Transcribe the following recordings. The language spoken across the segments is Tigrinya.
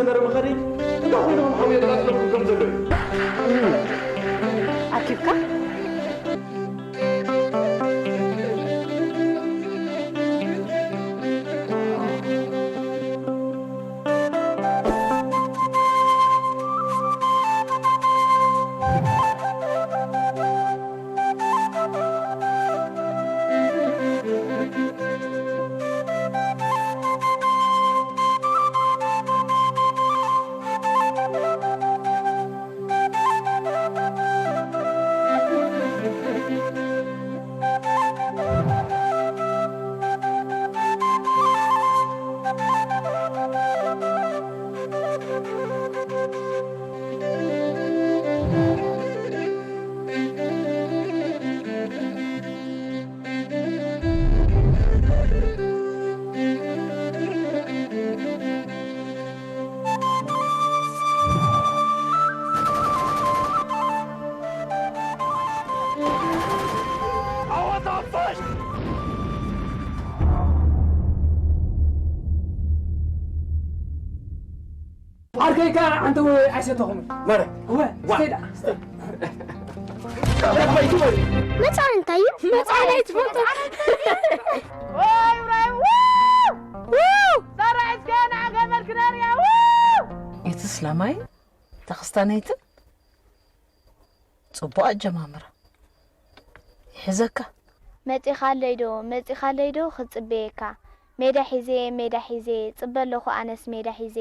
ተረምኸኒ እንታይ ኮይንኹም ሓውየ ዝቐጽለኩም ከም ዘሎ እዩ። ኣኪብካ ዓርከይካ ኣንተ ወይ ኣይሰተኹም መረ እወ ስተይ ደኣ ስተይ መጽዓን እንታይ እዩ? መጽዓን ኣይትፈልጡ። ወይ ውራይ ዛራ እስከ ንዓ ገመል ክነርያ እቲ ስላማይ ተኽስታነይትን ጽቡቕ ኣጀማምራ ይሕዘካ። መጺኻለይ ዶ መጺኻለይ ዶ ክጽበየካ ሜዳ ሒዘ ሜዳ ሒዘ ጽበ ኣለኹ ኣነስ ሜዳ ሒዘ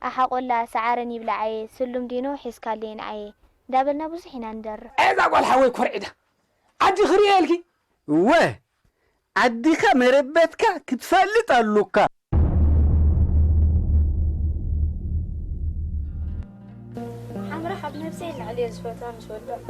ኣሓ ቆላ ሰዓረን ይብላዓየ ስሉም ዲኖ ሒዝካለይ ንዓየ እንዳበልና ብዙሕ ኢና ንደርፍ። እዛ ጓል ሓወይ ኮርዒዳ ዓዲ ክርእየልኪ እወ ዓዲኻ መረበትካ ክትፈልጥ ኣሉካ። ሓምራ ካብ ነብሰይ ንላዕሊ እየ ዝፈትዋ ምስ ወድቕ።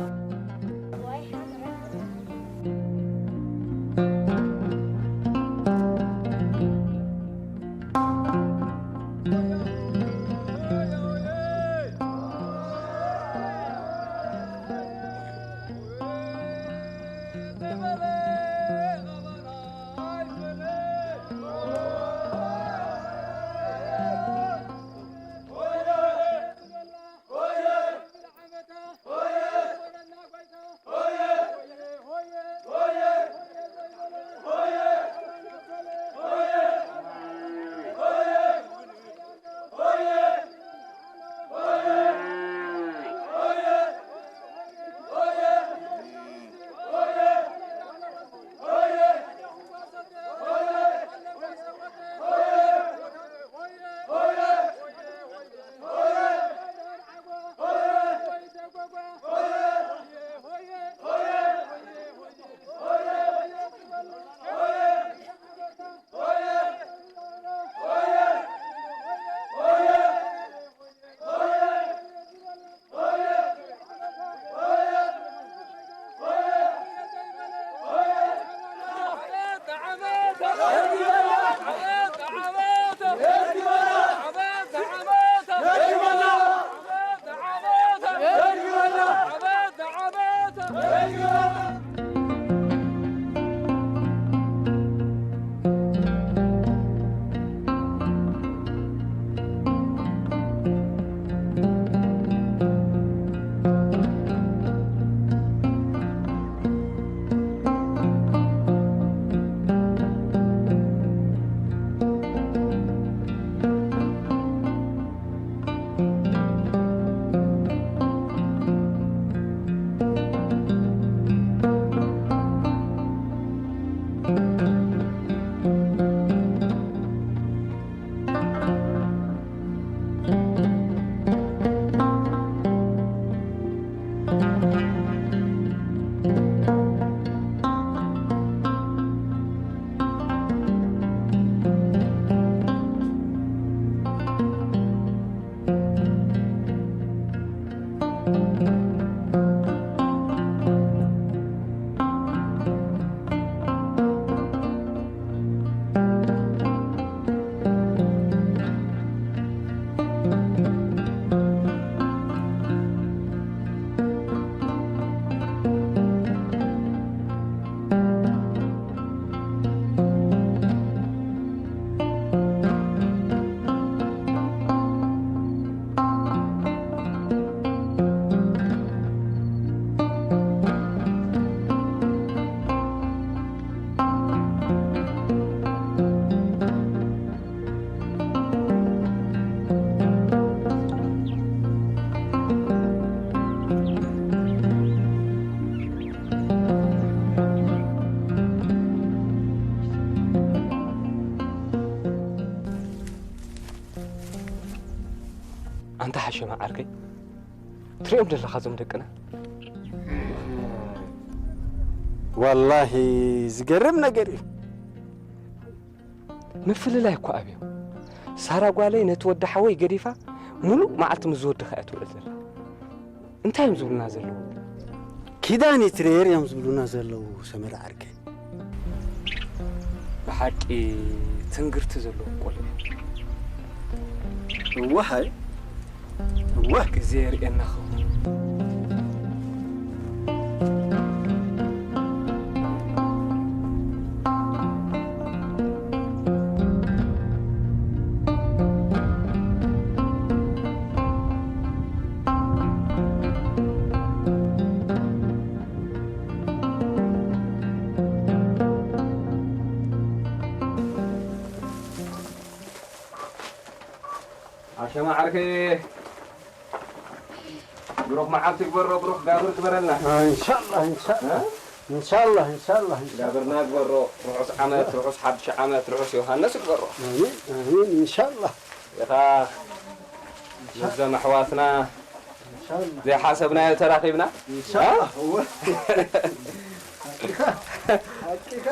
ሓሸማ ዓርከይ፣ ትሪኦም ዘለኻ እዞም ደቅና? ዋላሂ ዝገርም ነገር እዩ። ምፍልላይ እኮ ኣብዮም። ሳራ ጓለይ ነቲ ወዲ ሓወይ ገዲፋ፣ ሙሉእ መዓልቲ ምስ ዝወድኻ እያ ትውዕል ዘላ። እንታይ እዮም ዝብሉና ዘለዉ? ኪዳን ይትሬር እዮም ዝብሉና ዘለዉ፣ ሰመረ ዓርከይ። ብሓቂ ትንግርቲ ዘለዎም ቆልዑ እዮም። እወ፣ ሃይ። እወ። ግዜ የርእየና ኸውን። ሓሸማ ዓርከይ፣ ብሩኽ መዓልቲ ግበሮ፣ ብሩኽ ጋብር ግበረልና። ኢንሻላህ፣ ኢንሻላህ። እ? ኢንሻላህ፣ ኢንሻላህ፣ ኢንሻላህ። ጋብርና ግበሮ። ርሑስ ዓመት፣ ርሑስ ሓድሽ ዓመት፣ ርሑስ ዮሃንስ ግበሮ። ኣሚን፣ ኣሚን፣ ኢንሻላህ። ኢኻ፣ ምስዞም ኣሕዋትና ኢንሻላህ። ዘይሓሰብናዮ ተራኺብና። ኢንሻላህ፣ እ? እወ። ሓቂኻ፣ ሓቂኻ።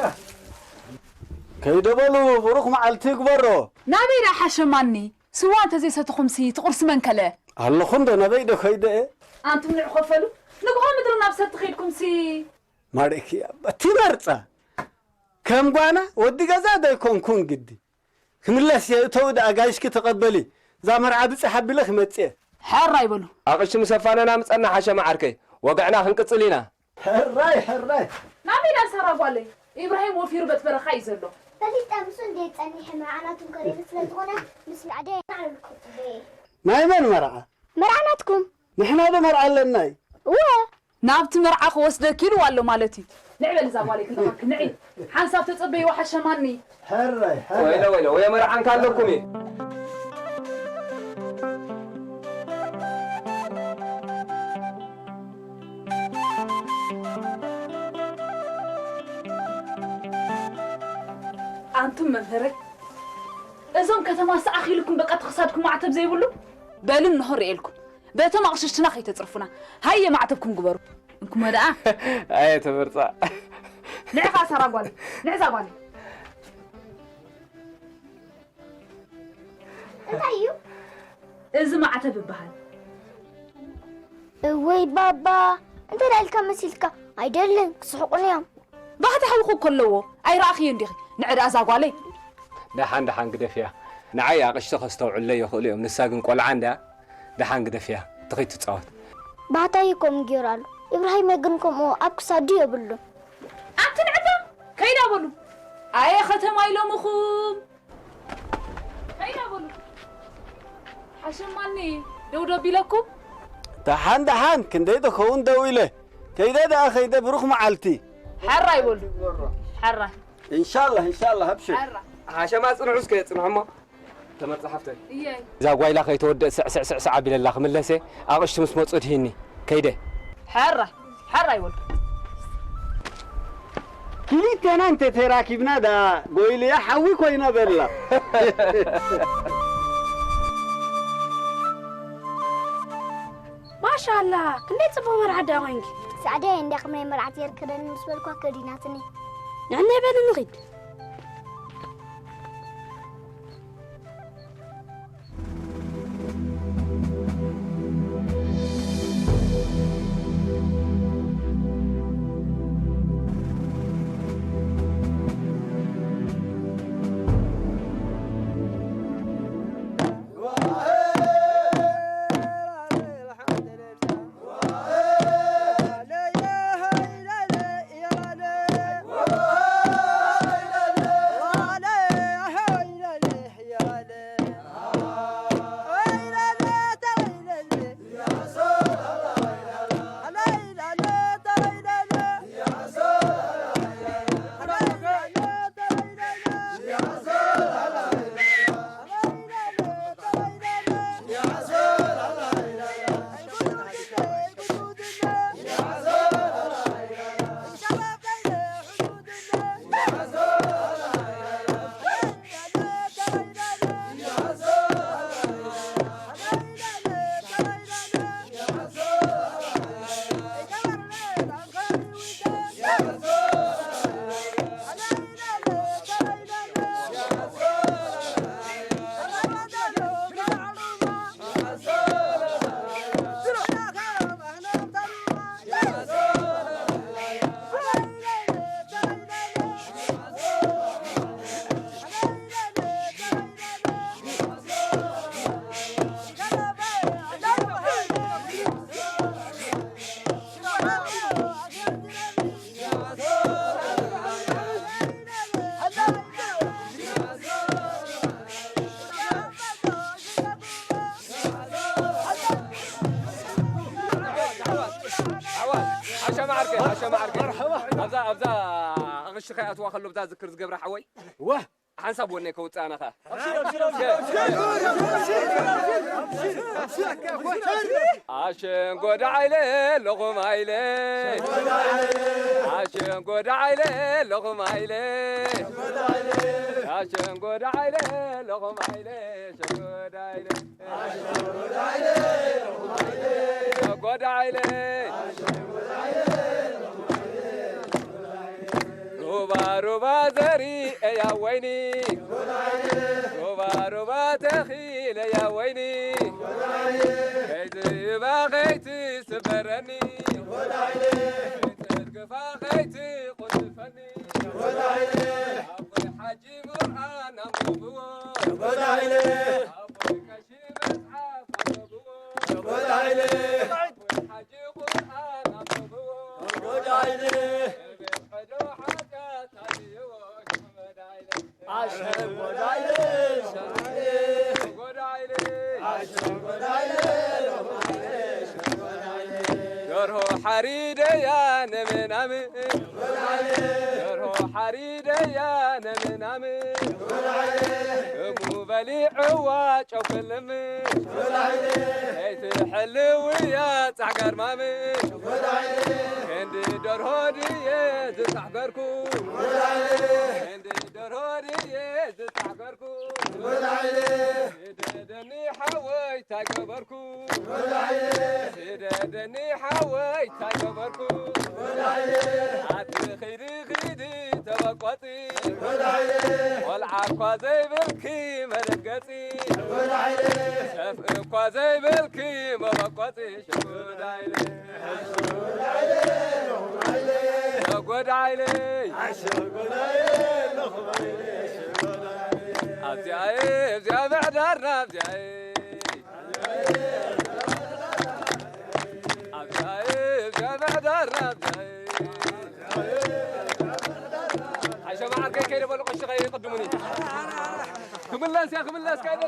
ከይደ በሉ፣ ብሩኽ መዓልቲ ግበሮ። ናበይ ደኣ ሓሸማኒ? ስዋ እንተዘይሰተኹምሲ፣ እቲ ቁርሲ መን ከለ? ኣለኹ እንዶ፣ ናበይ ዶ ከይደ እየ? ኣንቱም ንዑ ከፈሉ፣ ንግሆ ምድሪ ናብ ሰቲ ከይድኩምሲ። ማርኢኪ እያ፣ በቲ መርጻ። ከም ጓና ወዲ ገዛ ዶ ኣይኮንኩን ግዲ። ክምለስ እየ፣ እተው ደኣ ጋይሽኪ ተቐበሊ። እዛ መርዓ ብጽሕ ኣቢለ ክመጽእ እየ። ሕራይ በሉ። ኣቕሽቲ ምስ ኣፋነና ምጸና ሓሸማ ዓርከይ፣ ወግዕና ክንቅጽል ኢና። ሕራይ፣ ሕራይ። ናበይ ኢላ ሳራ ጓለይ? ኢብራሂም ወፊሩ በት በረኻ እዩ ዘሎ። ፈሊጠ፣ ምስ እንዴ ጸኒሐ መርዓ ናቱን ከሪሩ ስለ ዝኾነ፣ ምስ መርዓ ደይ ናዕልልኩ ጽበየ። ናይ መን መርዓ? መርዓ ናትኩም። ንሕና ዶ መርዓ ኣለና እዩ? እወ። ናብቲ መርዓ ክወስደኪ ኢልዋ ኣሎ ማለት እዩ። ንዒ በል እዛ ጓለይ ክንረኸብኪ፣ ንዒ። ሓንሳብ ተጸበይዋ ሓሸማኒ። ሕራይ፣ ሕራይ። ወይለ፣ ወይለ፣ ወየ መርዓንካ ኣለኩም እዩ። ኣንቱም መምህረይ፣ እዞም ከተማ ሰኣኺልኩም በቃ ተኽሳድኩም ማዕተብ ዘይብሉ? በሉ እንሆ ርእየልኩም። በቶም ኣቕሽሽትና ከይተጽርፉና። ሃየ ማዕተብኩም ግበሩ። እንኩሞ ደኣ። ኣየ ተመርጻ። ንዕኻ ሰራ ጓል፣ ንዕዛ ጓል። እንታይ እዩ? እዚ ማዕተብ ይበሃል። እወይ ባባ፣ እንታይ ደኣ ኢልካ መሲልካ? ኣይደልን፣ ክስሕቁኒ እዮም። ባህታ ሓውኹ እኮ ኣለዎ። ኣይረኣኽዮ እንዲኺ? ንዕ ደኣ እዛ ጓለይ። ደሓን፣ ደሓን ግደፍያ። ንዓይ ኣቕሽቲ ከስተውዕለይ ይኽእሉ እዮም። ንሳ ግን ቆልዓ እንድያ። ደሓን ግደፍያ። ትኺድ ትጻወት። ባህታይ ከምኡ ገይሩ ኣሎ። ኢብራሂመ ግን ከምኡ ኣብ ክሳዱ የብሉን። ኣቲ ንዕታ፣ ከይዳ በሉ። ኣየ ከተማ ኢሎምኹም። ከይዳ በሉ። ሓሸማኒ፣ ደው ዶ ቢለኩም? ደሓን፣ ደሓን፣ ክንደይ ዶ ኸውን ደው ኢለ። ከይደ ደኣ ኸይደ፣ ብሩኽ መዓልቲ። ሓራ ይበሉ። ሓራ። ኢንሻላህ፣ ኢንሻላህ፣ ኣብሽር። ሓራ። ሓሸማ ጽንሑ እስከ፣ ጽንሑ እሞ። ተመርጻ ሓፍተይ። እየይ። እዛ ጓይላ ከይተወደእ ስዕ፣ ስዕ፣ ስዕ፣ ስዕ ኣቢለላ ክምለሰ፣ ኣቕሽቲ ምስ መጹ ድሂኒ። ከይደ። ሓራ። ሓራ ይበሉ። ክልቴና እንተ ተራኪብና ዳ ጎይልያ ሓዊ ኮይና በላ። ማሻኣላ፣ ክንደይ ጽቡቕ መርዓ ደኣ ኮይንኪ። ሳዕደይ፣ እንዲያኹም ናይ መርዓት የርክደኒ ምስ በልኳ ከዲናትኒ። ንዕናይ በል ንኺድ። ኣሸማ ዓርከይ፣ ኣሸማ ዓርከይ። ኣብዛ፣ ኣብዛ ኣቕሽኻ ይኣትዋ ከሎ ብዛ ዝክር ዝገብራ ሓወይ። ወህ! ሓንሳብ ወነይ ከውፅእ ኣነ ኸኣ። ኣሸንጎ ደዓይለ ኣለኹም ኣይለ። ኣሸንጎ ደዓይለ ኣለኹም ኣይለ። ኣሸንጎ ደዓይለ ኣለኹም ኣይለ። ኣሸንጎ ደዓይለ። ኣሸንጎ ደዓይለ። ሩባ ሩባ ዘሪአያ ወይኒ፣ ሩባ ሩባ ተኺለያ ወይኒ፣ ከይትህባ ከይትስበረኒ፣ ከይትርግፋ ከይትቑንፈኒ፣ ኣቦይ ሓጂ ቁርኣን ኣንብብዎ፣ ኣቦይ ቀሺ መጽሓፍ ኣንብብዎ፣ ኣቦይ ሓጂ ቁርኣን ኣንብብዎ። ደርሆ ሓሪደያ ነመናም፣ ደርሆ ሓሪደያ ነመናም፣ እሙ በሊዕዋ ጨው ክልም፣ ከይትሕልውያ ጻዕጋር ማም፣ ክንዲ ደርሆ ድየ ዝጻዕገርኩ፣ ክንዲ ደርሆ ድየ ዝጻዕገርኩ፣ ስደደኒ ሓወይ ታይ ገበርኩ፣ ስደደኒ ሓወይ ታይ ገበርኩ፣ ኣቲ ኺዲ ኺዲ ተበቆጺ፣ ቆልዓ እኳ ዘይብልኪ መደገጺ፣ ሰፍእ እኳ ዘይብልኪ መበቆጺ፣ ሸጎዳይለ፣ ሸጎዳይለ፣ ኣብዚኣየ፣ ኣብዚኣ ምሕዳርና ኣብዚኣየ፣ ኣብዚኣየ፣ ኣብዚኣ ምሕዳርና ኣብዚኣየ። ሓሸማ ዓርከይ ከይደ በሉ፣ ቀሺ ከይቅድሙኒ። ክምለስ እያ፣ ክምለስ ከይደ።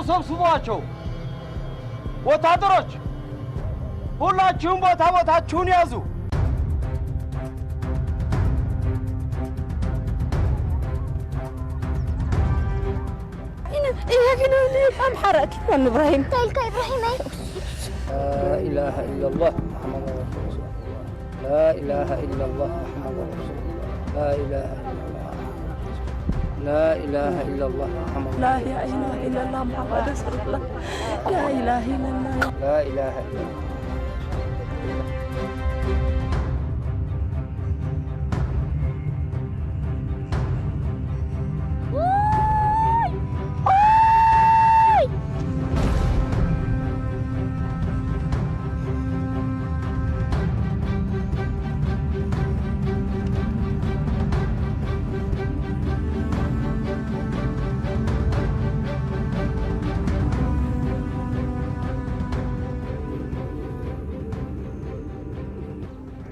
ሰብስቧቸው። ወታደሮች፣ ሁላችሁም ቦታ ቦታችሁን ያዙ። إيه، إيه، أمحرك، إبراهيم. تلك إبراهيم، أي. لا إله إلا الله محمد رسول الله. لا إله إلا الله محمد رسول الله. لا إله إلا الله محمد رسول الله. لا إله إلا الله محمد رسول الله. لا إله إلا الله محمد رسول الله. لا إله إلا الله. لا إله إلا الله.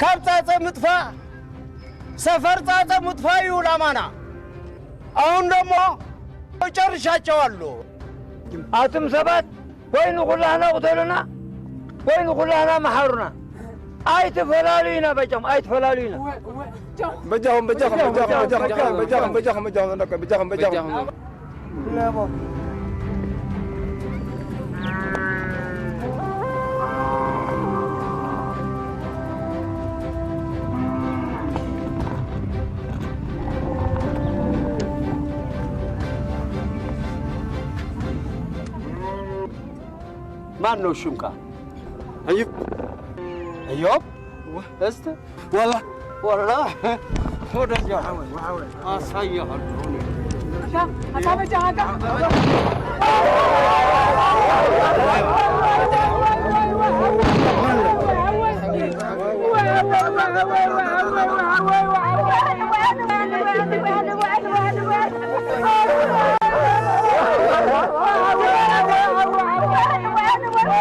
ካብ ጻጸ ምጥፋእ፣ ሰፈር ጻጸ ምጥፋእ እዩ ዕላማና። አሁን ደግሞ ጨርሻቸዋለሁ። ኣቱም ሰባት ወይ ንኹላህና ቁተሉና ወይ ንኹላህና መሓሩና። ኣይትፈላልዩና በጃኹም፣ ኣይትፈላልዩና። በጃኹም፣ በጃኹም፣ በጃኹም፣ በጃኹም፣ በጃኹም፣ በጃኹም፣ በጃኹም፣ በጃኹም። ማን ነው ሽምካ? እዩብ። እዮብ? እስቲ ወላ፣ ወላ፣ ወደዚያ አሳያለሁ እኔ።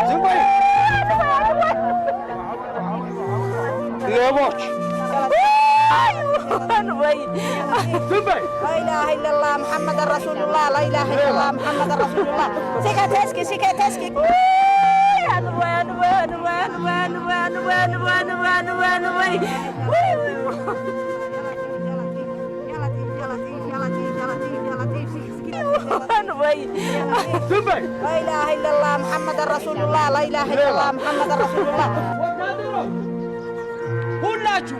ዝም በይ። ሌቦች! ወይ! ዝም በይ! لا إله إلا الله محمد رسول الله، لا إله إلا الله محمد رسول الله. ሲከተስኪ፣ ሲከተስኪ። ወይ! ዝም በይ! لا إله إلا الله محمد رسول الله، لا إله إلا الله محمد رسول الله. ወታደሮች፣ ሁላችሁ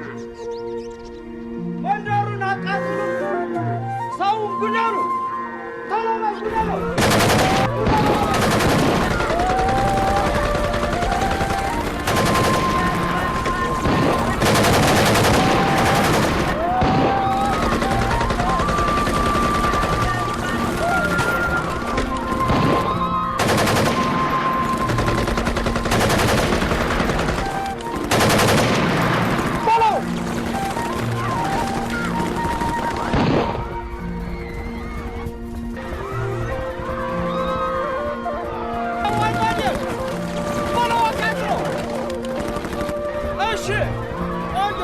መንደሩን አቃጥሉ፣ ሰውን ግደሉ፣ ቶሎ በል ግደሉ። እሺ፣ ቆንጆ።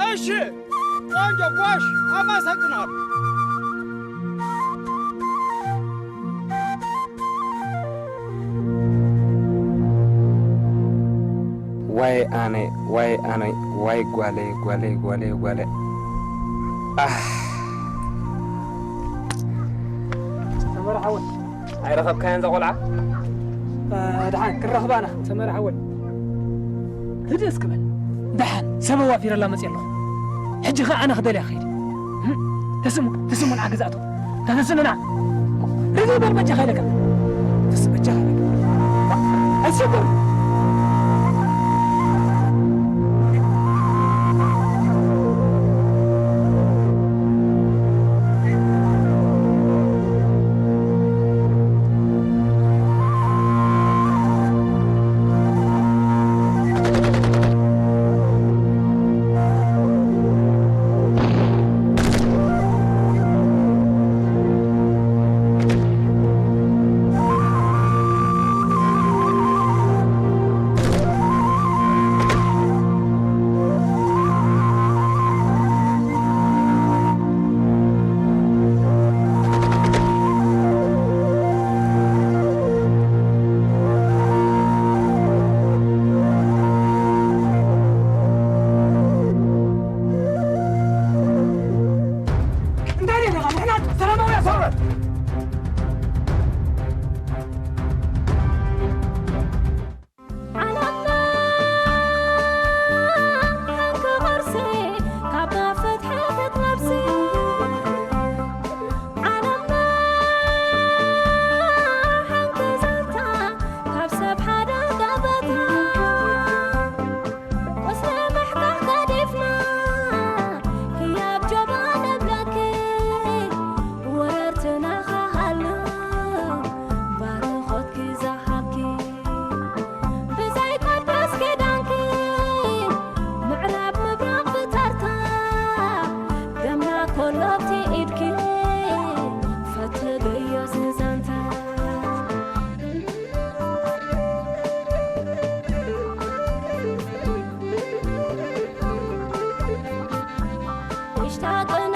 እሺ፣ ቆንጆ፣ ጎሽ፣ አመሰግናለሁ። ዋይ ኣነ፣ ዋይ ኣነ፣ ዋይ ጓለይ፣ ጓለይ፣ ጓለይ፣ ጓለይ። ኣህ። ሰመረ ሓወይ። ኣይረኸብካያን እዛ ቆልዓ? እ፣ ደሓን ክንረኽባ ኢና፣ ሰመረ ሓወይ። ህድእ እስኪ በል። ደሓን ሰብ ኣዋፊረላ መፅየ ኣለኹ። ሕጂ ኸዓ ኣነ ክደልያ ክኸይድ። እም፣ ተስሙ፣ ተስሙ ንዓ ገዛእቱ። ተስሙ ንዓ። ርግእ በል በጃኻ ኢለካ። ተስሙ በጃኻ ኢለካ። ኣስቸግር። ታጠ